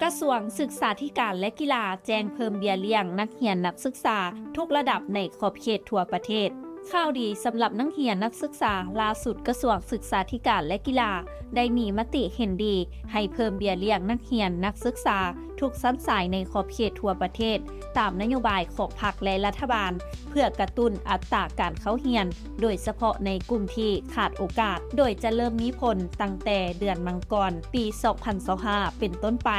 ກະຊວງສຶກສາທິການ ແລະ ກິລາ ແຈ້ງເພີ່ມເບ້ຍລ້ຽງນັກຮຽນນັກສຶກສາທຸກລະດັບໃນຂອບເຂດທົ່ວປະເທດ. ຂ່າວດີສຳລັບນັກຮຽນນັກສຶກສາ, ລ່າສຸດກະຊວງສຶກສາທິການ ແລະ ກິລາ ໄດ້ມີມະຕິເຫັນດີໃຫ້ເພີ່ມເບ້ຍລ້ຽງນັກຮຽນນັກສຶກສາທຸກຊັ້ນສາຍໃນຂອບເຂດທົ່ວປະເທດ ຕາມນະໂຍບາຍຂອງພັກ ແລະ ລັດຖະບານ ເພື່ອກະຕຸ້ນອັດຕາການເຂົ້າຮຽນ ໂດຍສະເພາະໃນກຸ່ມທີ່ຂາດໂອກາດ, ໂດຍຈະເລີ່ມມີຜົນຕັ້ງແຕ່ເດືອນມັງກອນ ປີສອງພັນຊາວຫ້າ ເປັນຕົ້ນໄປ.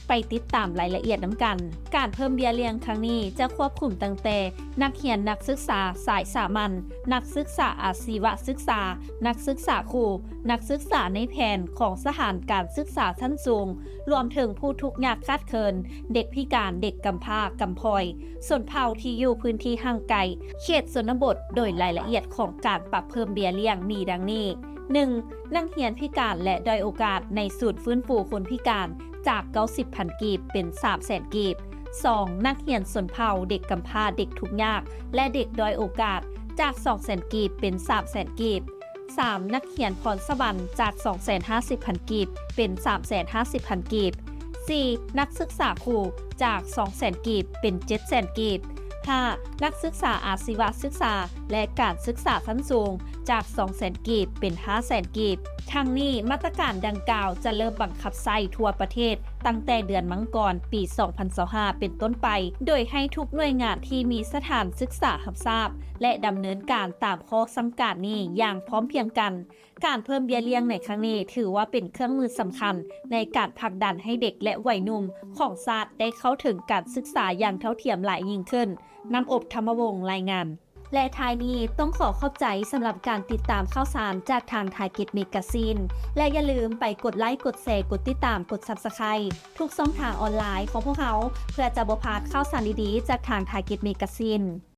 ໄປຕິດຕາມລາຍລະອຽດນຳກັນ. ການເພີ່ມເບ້ຍລ້ຽງຄັ້ງນີ້ຈະຄວບຄຸມຕັ້ງແຕ່ນັກຮຽນນັກສຶກສາສາຍສາມັນ, ນັກສຶກສາອາຊີວະສຶກສາ, ນັກສຶກສາຄູ, ນັກສຶກສາໃນແຜນຂອງສະຖານການສຶກສາຊັ້ນສູງ, ລວມເຖິງຜູ້ທຸກຍາກຂາດເຂີນ, ເດັກພິການ, ເດັກກຳພ້າກຳພອຍ, ຊົນເຜົ່າທີ່ຢູ່ພື້ນທີ່ຫ່າງໄກ, ເຂດຊົນນະບົດ, ໂດຍລາຍລະອຽດຂອງການປັບເພີ່ມເບ້ຍລ້ຽງມີດັ່ງນີ້. ໜຶ່ງ, ນັກຮຽນພິການ ແລະ ດ້ອຍໂອກາດໃນສູນຟື້ນຟູຄົນພິການ ຈາກເກົ້າສິບພັນກີບ ເປັນສາມແສນກີບ. ສອງ, ນັກຮຽນຊົນເຜົ່າ, ເດັກກຳພ້າ, ເດັກທຸກຍາກ ແລະ ເດັກດ້ອຍໂອກາດ ຈາກສອງແສນກີບ ເປັນສາມແສນກີບ. ສາມ, ນັກຮຽນພອນສະຫວັນ ຈາກສອງແສນຫ້າສິບພັນກີບ ເປັນສາມແສນຫ້າສິບພັນກີບ. ສີ່, ນັກສຶກສາຄູ ຈາກສອງແສນກີບ ເປັນເຈັດແສນກີບ. ຫ້າ, ນັກສຶກສາອາຊີວະສຶກສາ ແລະ ການສຶກສາຊັ້ນສູງ ຈາກສອງແສນກີບ ເປັນຫ້າແສນກີບ. ທັງນີ້, ມາດຕະການດັ່ງກ່າວຈະເລີ່ມບັງຄັບໃຊ້ທົ່ວປະເທດຕັ້ງແຕ່ເດືອນມັງກອນ ປີສອງພັນຊາວຫ້າ ເປັນຕົ້ນໄປ, ໂດຍໃຫ້ທຸກໜ່ວຍງານທີ່ມີສະຖານສຶກສາຮັບຊາບ ແລະ ດຳເນີນການຕາມຂໍ້ສັ່ງການນີ້ຢ່າງພ້ອມພຽງກັນ. ການເພີ່ມເບ້ຍລ້ຽງໃນຄັ້ງນີ້ ຖືວ່າເປັນເຄື່ອງມືສຳຄັນໃນການຜັກດັນໃຫ້ເດັກ ແລະ ໄວໜຸ່ມຂອງຊາດໄດ້ເຂົ້າເຖິງການສຶກສາຢ່າງເທົ່າທຽມຫຼາຍຍິ່ງຂຶ້ນ. ນ້ຳອົບ ທຳມະວົງ ລາຍງານ. ແລະ ທ້າຍນີ້ຕ້ອງຂໍຂອບໃຈສຳລັບການຕິດຕາມຂ່າວສານຈາກທາງ Target Magazine ແລະ ຢ່າລືມໄປກົດໄລ, ກົດແຊ, ກົດຕິດຕາມ, ກົດ Subscribe ທຸກຊ່ອງທາງອອນລາຍຂອງພວກເຮົາ ເພື່ອຈະບໍ່ພາດຂ່າວສານດີໆຈາກທາງ Target Magazine.